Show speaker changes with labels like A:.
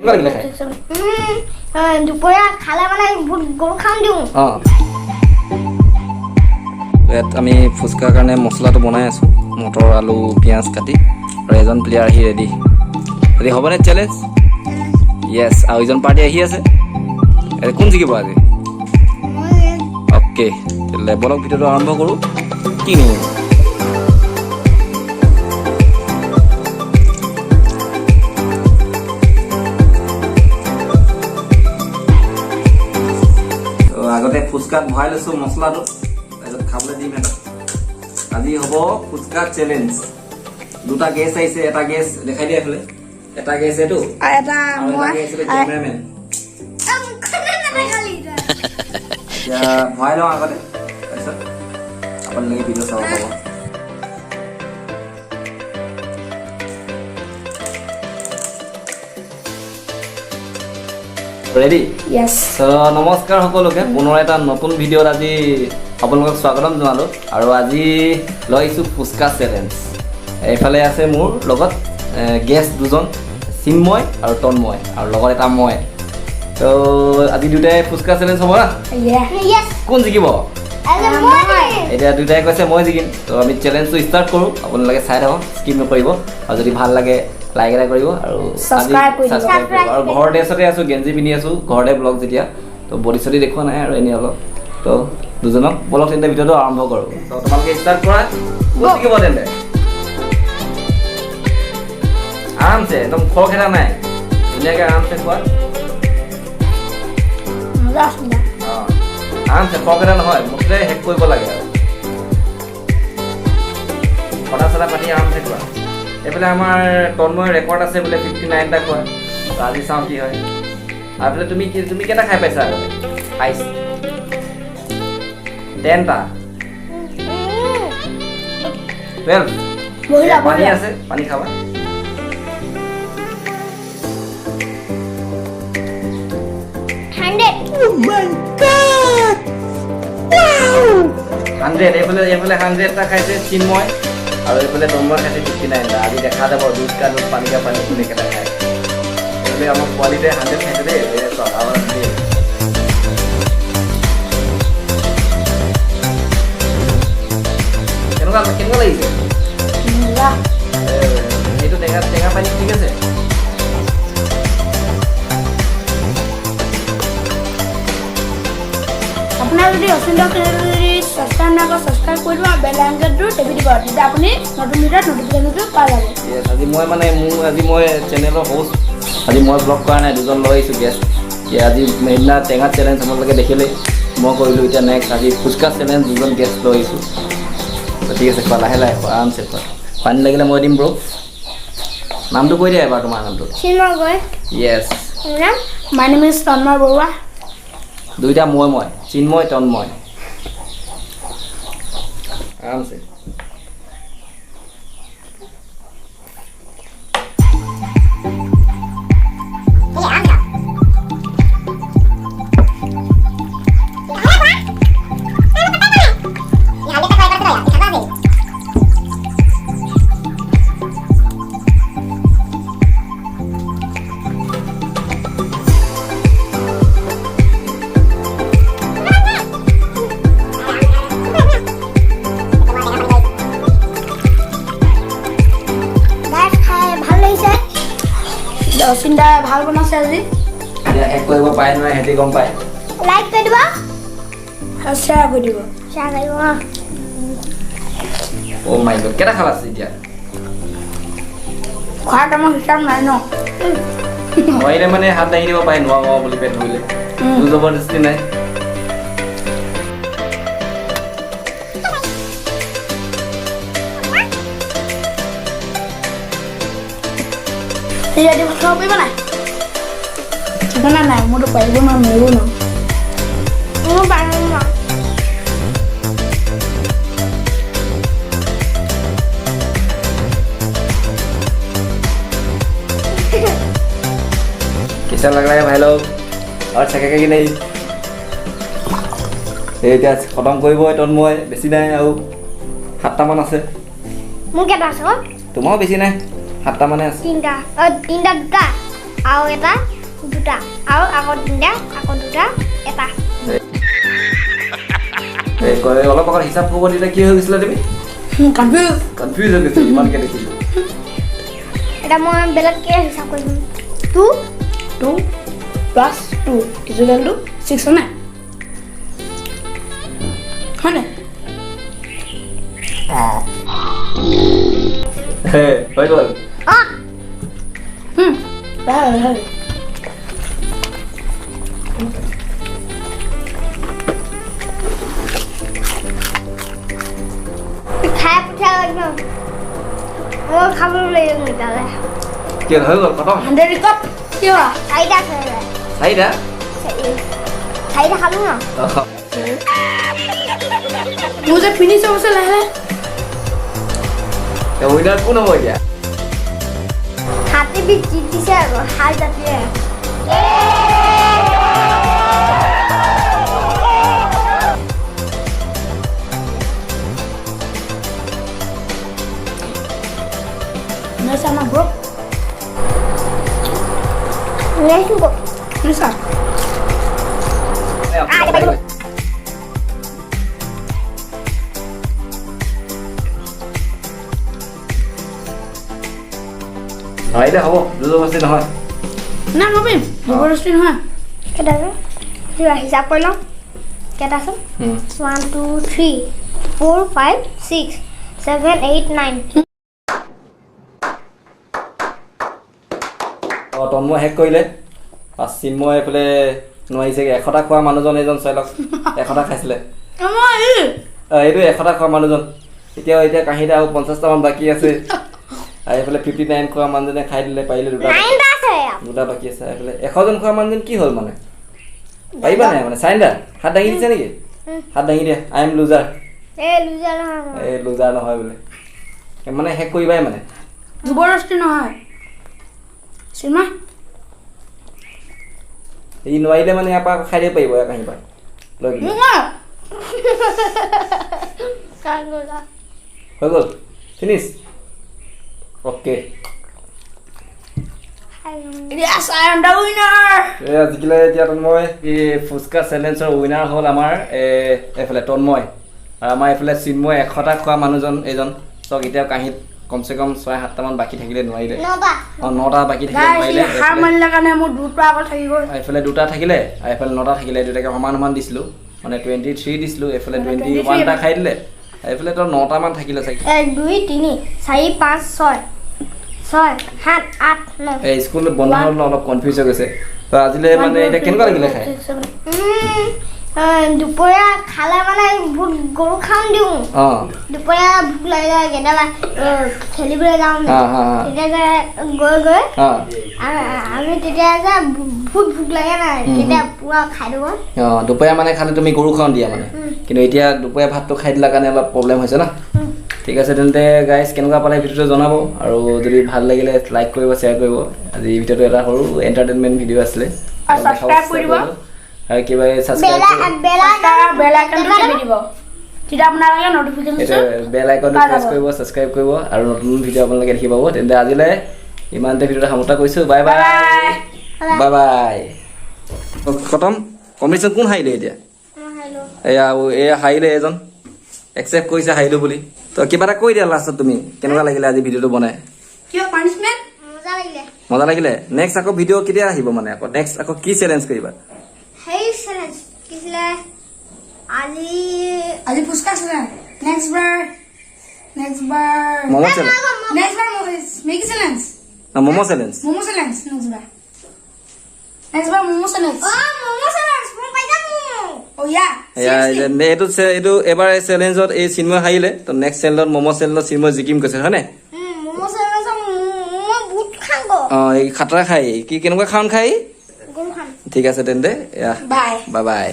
A: কেনেকুৱা লাগিলে খাই?
B: দুপৰীয়া খালে মানে গৰু খাম দিওঁ।
A: অঁ, ইয়াত আমি ফুচকাৰ কাৰণে মছলাটো বনাই আছোঁ, মটৰ আলু পিঁয়াজ কাটি। আৰু এজন প্লেয়াৰ আহি ৰেডি। আজি হ'বনে চেলেঞ্জ? য়েছ। আৰু ইজন পাৰ্টি আহি আছে। কোন জিকিব আজি? অ'কে, তেতিয়াহ'লে বলক ভিডিঅ'টো আৰম্ভ কৰোঁ। কি নিম আগতে ফুচকাত ভৰাই লৈছোঁ মছলাটো, তাৰপিছত খাবলৈ দিম সিহঁতক। আজি হ'ব ফুচকা চেলেঞ্জ। দুটা গেছ আহিছে, এটা গেছ দেখাই দিয়া এইফালে, এটা গেছ এইটো
B: এটা
A: আৰু এটা গেছ এইটো কেমেৰামেন। এতিয়া ভৰাই লওঁ আগতে, তাৰপিছত আপোনালোকে ভিডিঅ' চাব পাব। ৰেডি?
B: য়েছ।
A: নমস্কাৰ সকলোকে, পুনৰ এটা নতুন ভিডিঅ'ত আজি আপোনালোকক স্বাগতম জনালোঁ। আৰু আজি লৈ আহিছোঁ ফুচকা চেলেঞ্জ। এইফালে আছে মোৰ লগত গেষ্ট দুজন, চিন্ময় আৰু তন্ময়, আৰু লগত এটা মই। তো আজি দুটাই ফুচকা চেলেঞ্জ হ'ব না?
B: য়েছ।
A: কোন জিকিব? এতিয়া দুটাই কৈছে মই জিকিম। তো আমি চেলেঞ্জটো ষ্টাৰ্ট কৰোঁ, আপোনালোকে চাই থাকক, স্কিপ নকৰিব। আৰু যদি ভাল লাগে লাইক এটা কৰিব আৰু
B: Subscribe কৰি দিব।
A: ছাবস্ক্ৰাইব কৰিব। আৰু ঘৰৰ ড্ৰেছতে আছোঁ, গেঞ্জি পিন্ধি আছোঁ, ঘৰতে ব্লগ যেতিয়া, তো বডি চডি দেখুওৱা নাই আৰু এনেই অলপ। তো দুজনক বলক তেন্তে ভিডিঅ'টো আৰম্ভ কৰোঁ। তো তোমালোকে ষ্টাৰ্ট কৰা, কোন জিকিব তেন্তে? আৰামছে, একদম খৰখেদা নাই, ধুনীয়াকৈ আৰামছে খোৱা। অঁ, আৰামছে, খৰখেদা নহয়, মুঠতে শেষ কৰিব লাগে। আৰু কথা চথা পাতি আৰামছে খোৱা। এইফালে আমাৰ তন্ময়ৰ ৰেকৰ্ড আছে বোলে 59টা খোৱা। তো আজি চাওঁ কি হয়। আৰু এইফালে তুমি কি, তুমি কেইটা খাই পাইছা আগতে? হাইষ্ট 10টা, 12। পানী আছে, পানী খাবা। 100। এইফালে 100টা খাইছে চিন্ময়, আৰু এইফালে তন্ময় খাইছে 59টা। আজি দেখা যাব দুধ কা দুধ পানী কা পানী কোনে কেইটা খায়। এইফালে আমাৰ পোৱালিটোৱে 100 খাইছে দেই। কেনেকুৱা কেনেকুৱা লাগিছে এইটো টেঙা টেঙা পানী? ঠিক আছে।
B: আপোনাৰ যদি অচিন্ত চেনেলটো যদি ছাবস্ক্ৰাইব নাই কৰা, ছাবস্ক্ৰাইব কৰি দিব আৰু বেল আইকনটো টিপি দিব, তেতিয়া আপুনি নতুন ভিডিঅ'ত নটিফিকেশ্যনটো পাই যাব।
A: Yes, আজি মই মানে মোৰ আজি মই চেনেলৰ হোষ্ট, আজি মই ব্লগ কৰা নাই, দুজন লৈ আহিছোঁ গেষ্ট। আজি সেইদিনা টেঙা চেলেঞ্জ আপোনালোকে দেখিলেই, মই কৰিলোঁ। এতিয়া নেক্সট আজি ফুচকা চেলেঞ্জ, দুজন গেষ্ট লৈ আহিছোঁ। তো ঠিক আছে, খোৱা, লাহে লাহে খোৱা, আৰামছে খোৱা। পানী লাগিলে মই দিম ব্ৰ। নামটো কৈ দিয়া এবাৰ, তোমাৰ নামটো?
B: চিন্ময় গগৈ।
A: য়েছ।
B: My name is Tanmoy Barua.
A: দুইটা মই মই চিন্ময় তন্ময়। আৰামছে।
B: খাই ভাল লাগিছে, অচিন্তা ভাল বনাইছে আজি।
A: এতিয়া শেষ কৰিব পাৰে নোৱাৰে সিহঁতি গম পায়।
B: লাইক কৰি দিব আৰু শ্বেয়াৰ কৰি দিব। শ্বেয়াৰ কৰিব।
A: অ' মাই গড, কেইটা খালা আছে এতিয়া?
B: খোৱাৰ টাইমৰ হিচাপ নাই ন।
A: নোৱাৰিলে মানে হাত দাঙি দিব পাৰে, নোৱাৰো বুলি পেট ধৰিলে, জোৰ জবৰদস্তি নাই।
B: ৰাতি ভাত খাব পাৰিব নাই? ঠিকনা নাই, মোৰতো পাৰিব ন নোৱাৰিব ন। মোৰ পাৰিব।
A: कैसा लग रहा है भाई लोग? और सकेगा कि नहीं? এই এতিয়া খতম কৰিব তন্ময়, বেছি নাই আৰু 7টামান আছে।
B: মোৰ কেইটা আছে?
A: তোমাৰো বেছি নাই, 7টা মানে আছে।
B: তিনিটা, তিনিটা, দুটা।
C: আৰু এটা দুটা আৰু আকৌ তিনিটা আকৌ দুটা এটা।
A: এই কয়, অলপ আগত হিচাপ কৰিব দিলে কি হৈ গৈছিলে তুমি?
B: কনফিউজ।
A: কনফিউজ হৈ গৈছে ইমানকে দেখিলোঁ।
C: এটা মই বেলেগকৈ হিচাপ কৰিম, 2।
B: 2 plus 2 equal to 6, হয় নাই? হয় নাই?
A: হে, হৈ গ'ল।
C: অঁ।
B: ভাল ভাল।
C: খাই পঠিয়াল একদম, মই খাবলৈ লাগিব তেতিয়াহ'লে।
A: কি হৈ গ'ল, খতম?
B: 100 ৰেকৰ্ড কিয়?
C: চাৰিটা আছে।
A: চাৰিটা।
C: চাৰিটা খালো ন।
A: অঁ।
B: মোৰ যে ফিনিছ হৈ গৈছে লাহে লাহে।
A: উইনাৰ কোন হ'ব এতিয়া?
C: হাতী বিষ জিতিছে আকৌ সাৰ জাতিয়ে।
B: শুনিছা আমাৰ ব্ৰ?
C: নেক্সট।
B: শুনিছা?
A: নোৱাৰিলে হ'ব, জোৰ জবৰদস্তি নহয়।
B: না, নবিম, জবৰদস্তি নহয়।
C: কেইটা আছে কিবা হিচাপ কৰি লওঁ, কেইটা আছে? 1, 2, 3, 4, 5, 6, 7, 8, 9।
A: অঁ, তন্ময় শেষ কৰিলে আৰু চিন্ময় এইফালে নোৱাৰিছেগৈ। 100টা খোৱা মানুহজন এইজন, চাই লওক, 100টা খাইছিলে।
B: আমাৰ এই
A: অঁ, এইটো 100টা খোৱা মানুহজন এতিয়া কাঁহীত আৰু 50টামান বাকী আছে। আৰু এইফালে 59 খোৱা মানুহজনে খাই দিলে, পাৰিলে দুটা।
C: নাইনটা আছে।
A: দুটা বাকী আছে। এইফালে 100জন খোৱা মানুহজন কি হ'ল মানে, পাৰিবা নাই মানে? চাইন্দা হাত দাঙি দিছে নেকি? হাত দাঙি দিয়া, I am loser.
C: এই লুজাৰ নহয় মই।
A: এই লুজাৰ নহয় বোলে, মানে শেষ কৰিবাই মানে।
B: জবৰদস্তি নহয় চিন্ময়।
A: ই নোৱাৰিলে মানে ইয়াৰ পৰা খাই দিব পাৰিব, ইয়াৰ কাঁহীৰ পৰা লৈ কিনে।
B: নহয়।
A: হৈ গ'ল, finish, okay.
B: Yes, I am the winner.
A: এয়া জিকিলে এতিয়া তন্ময়। এই ফুচকা চেলেঞ্জৰ উইনাৰ হ'ল আমাৰ এইফালে তন্ময় আৰু আমাৰ এইফালে চিন্ময়, 100টা খোৱা মানুহজন এইজন। চাওক, এতিয়া কাঁহীত কমচে কম ছয় সাতটামান বাকী থাকিলে, নোৱাৰিলে।
C: নটা।
A: অঁ, নটা বাকী থাকিলে।
B: Guys,
A: নোৱাৰিলে।
B: ই হাৰ মানিলে কাৰণে মোৰ দুটা আগত থাকি গ'ল।
A: এইফালে দুটা থাকিলে আৰু এইফালে নটা থাকিলে। দুটাকে সমান সমান দিছিলোঁ, মানে 23 দিছিলোঁ। এইফালে
B: মানে
A: টুৱেণ্টি
B: 23
A: ওৱানটা খাই দিলে, এইফালে তো নটামান থাকিলে চাগে।
C: 1, 2, 3, 4, 5, 6, 6, 7, 8, 9।
A: এই স্কুল বন্ধ হ'ল ন, অলপ কনফিউজ হৈ গৈছে। তো আজিলৈ মানে এতিয়া কেনেকুৱা লাগিলে খাই?
C: দুপৰীয়া খালে মানে বহুত গৰু খাম দিওঁ। দুপৰীয়া ভোক লাগিলে কেতিয়াবা খেলিবলৈ যাওঁ।
A: হা হা হা
C: তেতিয়া যে গৈ গৈ আমি তেতিয়া যে বহুত ভোক লাগে নাই, তেতিয়া পুৰা খাই দিব।
A: অঁ, দুপৰীয়া মানে খালে তুমি গৰু খাওঁ দিয়া মানে। কিন্তু এতিয়া দুপৰীয়া ভাতটো খাই দিলাৰ কাৰণে অলপ প্ৰব্লেম হৈছে ন। ঠিক আছে তেন্তে গাইজ, কেনেকুৱা পালে ভিডিঅ'টো জনাব আৰু যদি ভাল লাগিলে লাইক কৰিব, শ্বেয়াৰ কৰিব। আজি ভিডিঅ'টো এটা সৰু এণ্টাৰটেইনমেণ্ট ভিডিঅ' আছিলে।
B: আৰু subscribe কৰি দিব।
A: আৰু কিবা ছাবস্ক্ৰাইব
C: বেলা
B: বেল আইকনটো চেপি দিব, তেতিয়া আপোনালোকে নটিফিকেশ্যন
A: বেল আইকনটো
B: পাই
A: প্ৰেছ
B: যাব।
A: কৰিব, ছাবস্ক্ৰাইব কৰিব আৰু নতুন নতুন ভিডিঅ' আপোনালোকে দেখি পাব। তেন্তে আজিলৈ ইমানতে ভিডিঅ'টো সামৰণি কৰিছোঁ। Bye bye.
B: Bye.
A: Bye bye. খতম কম্পিটিশ্যন। কোন হাৰিলে এতিয়া? এয়া এয়া হাৰিলে এজন, একচেপ্ট কৰিছে হাৰিলো বুলি। তো কিবা এটা কৈ দিয়া লাষ্টত, তুমি কেনেকুৱা লাগিলে আজি ভিডিঅ'টো বনাই?
B: কিয় পানিছমেণ্ট?
C: মজা লাগিলে।
A: মজা লাগিলে। নেক্সট আকৌ ভিডিঅ' কেতিয়া আহিব? মানে আকৌ নেক্সট আকৌ কি চেলেঞ্জ কৰিবা?
C: সেই চেলেঞ্জ কি আছিলে আজি?
B: আজি ফুচকা চেলেঞ্জ, নেক্সট বাৰ
A: ম'ম' চেলেঞ্জ।
B: নেক্সট বাৰ Maggi challenge.
A: Momo' challenge.
B: Momo' challenge next বাৰ, নেক্সট বাৰ ম'ম' চেলেঞ্জ।
C: অ, ম'ম' চেলেঞ্জ, মই পাই যাম ম'ম'।
B: অ' ইয়া।
A: এয়া এইটো এইটো এবাৰ চেলেঞ্জত এই চিন্ময় হাৰিলে, তো নেক্সট চেলেঞ্জত ম'ম' চেলেঞ্জত চিন্ময় জিকিম কৈছে, হয়নে?
C: ম'ম' চেলেঞ্জ ম'ম' বহুত খাম গো।
A: অঁ, এই খাতৰা খাই কি কেনেকুৱা খাওন খাই।
C: গৰু খাম।
A: ঠিক আছে তেন্তে, এয়া।
B: বাই।
A: Bye bye.